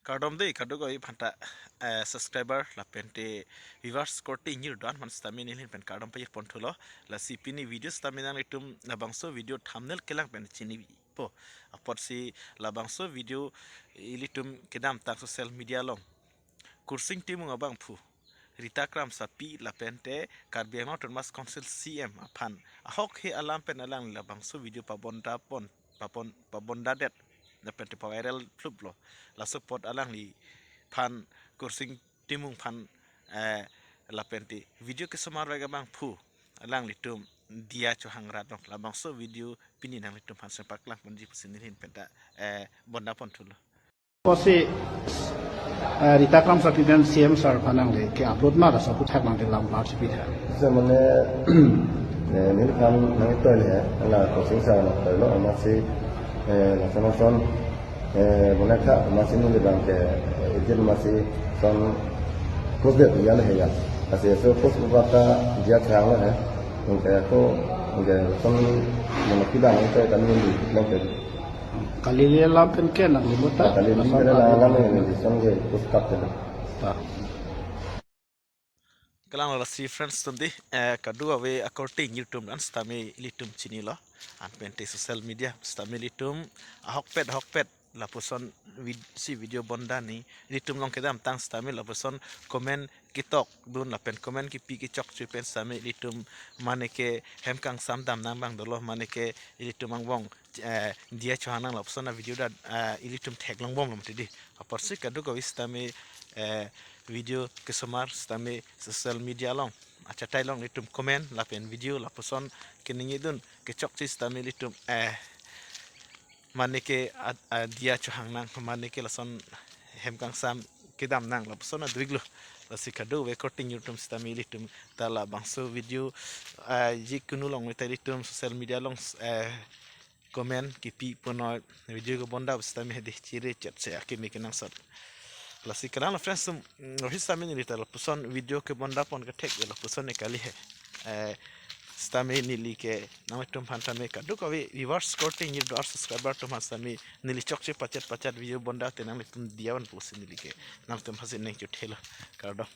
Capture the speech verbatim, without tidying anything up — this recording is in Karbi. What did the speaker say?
Kardom dei kadokave aphanta, eh, subscriber lapente viewers korte ingjir do-an aphan sitame neli ahin pen kardom pajir ponthulo. Lasi pini video sitame nanglitum labangso video thumbnail kelang pen chinipo. Apotsi labangso video ilitum kedamtang social media along Kursing Timung abangphu Rita Kramsapi lapente Karbi Anglong Autonomous Council C M aphan ahokhe alam pen alangli labangso video pabonda pon, papon, pabondadet lapente pa-viral phluplo. Laso apot alangliphan Kursing Timung aphan, eh, lapente video kesomarvek abangphu alanglitum diya chohang rat long. Labangso video pini nanglitum aphan sempaklang ponji pusi neli ahin penta, eh, bonda ponthulo. Apotsi, eh, Rita Kramsapi pen C M sir aphan nangli ke-upload ma, laso aphuthak nangli lam bar chipi tha. Sir, mane, eh, neliphan nangtoile, hala Kursing sir nangtoilo, amatsi, eh, lason lason, eh, bonai tha, amatsi neli abang ke, eh, ejin amatsi son post det ya le he ya. Lasi so post bata diya chohanglo he. Anke ako, anke lason mane pila nangtoi kami neli lang ke. Kali le alam pen ke nangli muta. Kali le lason pen kali alam le. Neli son ke post kap tha. Ta. Kalang lasi friends atum dei, eh, kadokave akorte ingjir atum an sitame ilitum chinilo. Anpente social media sitame ilitum ahokpet ahokpet lapuson vid-, si video bonda ni ilitum along kedamtang sitame lapuson comment ketokdun lapen comment kepi kechokche pen sitame ilitum mane ke hem kangsam damnang abang dolo, mane ke ilitum angbong, eh, diya chohang nang lapuson a-video ta, eh, ilitum theklongbomlo mati dei. Apotsi kadokave sitame, eh, video kesomar sitame social media along, achatai along ilitum comment lapen video lapuson keningjedun kechokche sitame ilitum, eh, mane ke ad-, a diya chohang nang, mane ke lason hem kangsam kedam nang lapuson adviklo. Lasi kadokave korte ingjir atum sitame ilitum ta labangso video, ah, jikunu along ta ilitum social media along, eh, comment kepi ponnoi video kebonda sitame hedi chiri chet se akimi kenangsot. Lasi kalang lo friends atum, mm, ohi sitame neli ta lapuson video kebonda pon kethek lapuson ne kali he. Eh, sitame neli ke nangtum aphan tame kadokave viewers korte ingjir do-an subscriber atum aphan sitame neli chokche pachet pachet video bonda te nangtum diya van pusi neli ke nangtum aphan si neng chuthelo. Kardom.